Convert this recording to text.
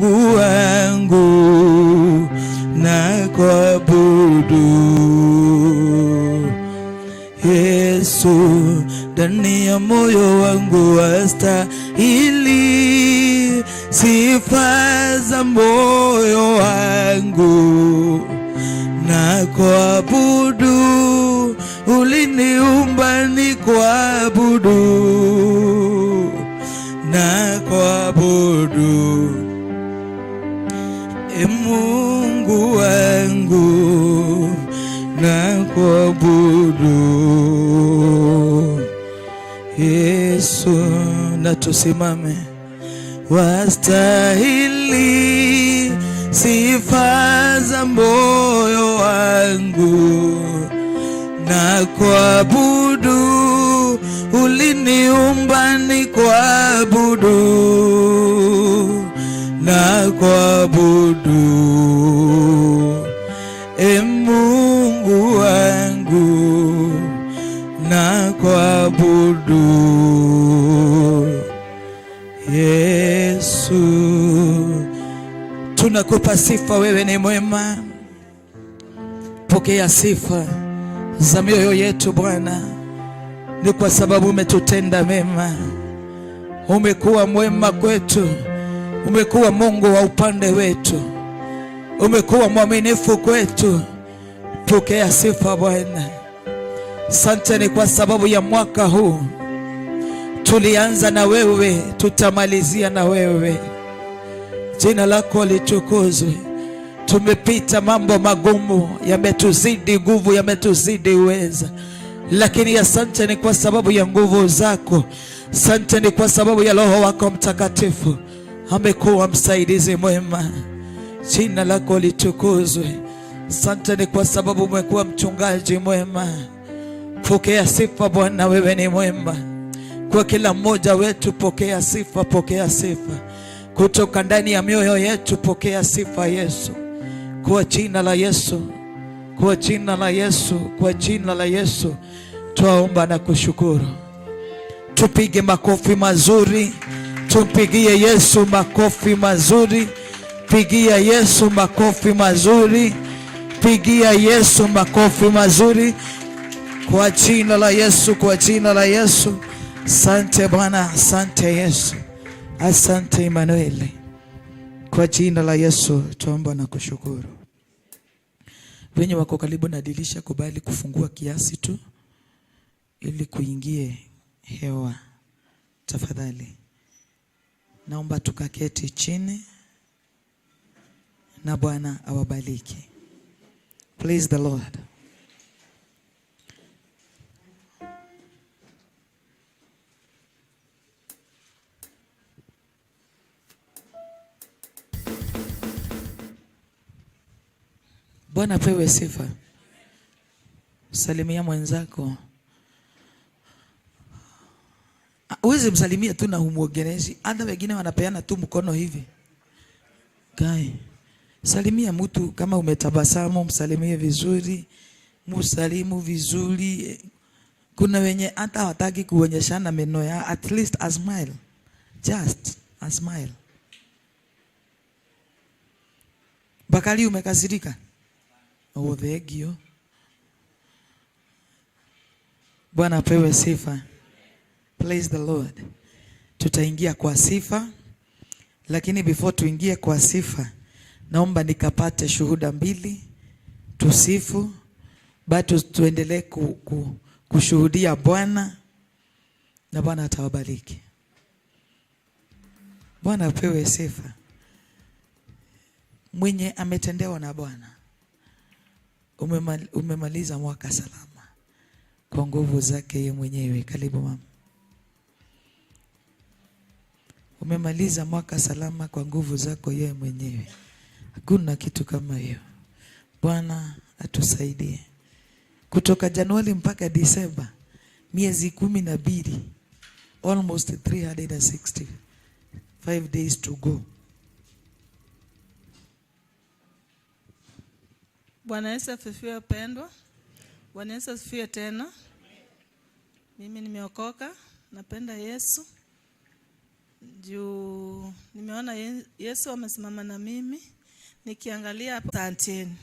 Mungu wangu, nakuabudu. Yesu, ndani ya moyo wangu wastahili sifa za moyo wangu, nakuabudu, uliniumba nikuabudu, nakuabudu. E Mungu wangu, nakuabudu. Yesu, na tusimame. Wastahili sifa za moyo wangu, nakuabudu, uliniumba nikuabudu, nakuabudu. E Mungu wangu, nakuabudu. Yesu, tunakupa sifa, wewe ni mwema. Pokea sifa za mioyo yetu Bwana, ni kwa sababu umetutenda mema, umekuwa mwema kwetu, umekuwa Mungu wa upande wetu, umekuwa mwaminifu kwetu. Pokea sifa, Bwana. Sante ni kwa sababu ya mwaka huu tulianza na wewe, tutamalizia na wewe. Jina lako litukuzwe. Tumepita mambo magumu, yametuzidi nguvu, yametuzidi uweza, lakini asante ni kwa sababu ya nguvu zako. Asante ni kwa sababu ya Roho wako Mtakatifu, amekuwa msaidizi mwema. Jina lako litukuzwe. Asante ni kwa sababu umekuwa mchungaji mwema. Pokea sifa Bwana, wewe ni mwema kwa kila mmoja wetu. Pokea sifa, pokea sifa kutoka ndani ya mioyo yetu. Pokea sifa, Yesu, kwa jina la Yesu, kwa jina la Yesu, kwa jina la Yesu twaomba na kushukuru. Tupige makofi mazuri, tumpigie Yesu makofi mazuri. Pigia Yesu makofi mazuri, pigia Yesu makofi mazuri, kwa jina la Yesu, kwa jina la Yesu. Asante Bwana, asante Yesu, asante Emmanuel. Kwa jina la Yesu tuomba na kushukuru. Wenye wako karibu na dirisha, kubali kufungua kiasi tu ili kuingie hewa tafadhali. Naomba tukaketi chini na Bwana awabariki. Praise the Lord. Bwana apewe sifa. Salimia mwenzako. Uwezi msalimia tu na humuongelezi. Hata wengine wanapeana tu mkono hivi. Kai. Salimia mtu kama umetabasamu, msalimie vizuri, musalimu vizuri. Kuna wenye hata hawataki kuonyeshana meno yao, at least a smile. Just a smile. Bakali, umekasirika? Oh, thank you. Bwana apewe sifa. Praise the Lord. Tutaingia kwa sifa, lakini before tuingie kwa sifa, naomba nikapate shuhuda mbili, tusifu, bado tuendelee kushuhudia Bwana na Bwana atawabariki. Bwana apewe sifa. Mwenye ametendewa na Bwana, umemaliza mwaka salama kwa nguvu zake yeye mwenyewe. Karibu mama. Umemaliza mwaka salama kwa nguvu zako yeye mwenyewe. Hakuna kitu kama hiyo. Bwana atusaidie. Kutoka Januari mpaka Disemba, miezi 12, almost 365 days to go. Bwana Yesu asifiwe, pendwa. Bwana Yesu asifiwe tena. Mimi nimeokoka, napenda Yesu. Juu nimeona Yesu amesimama na mimi nikiangalia hapo. Asanteni.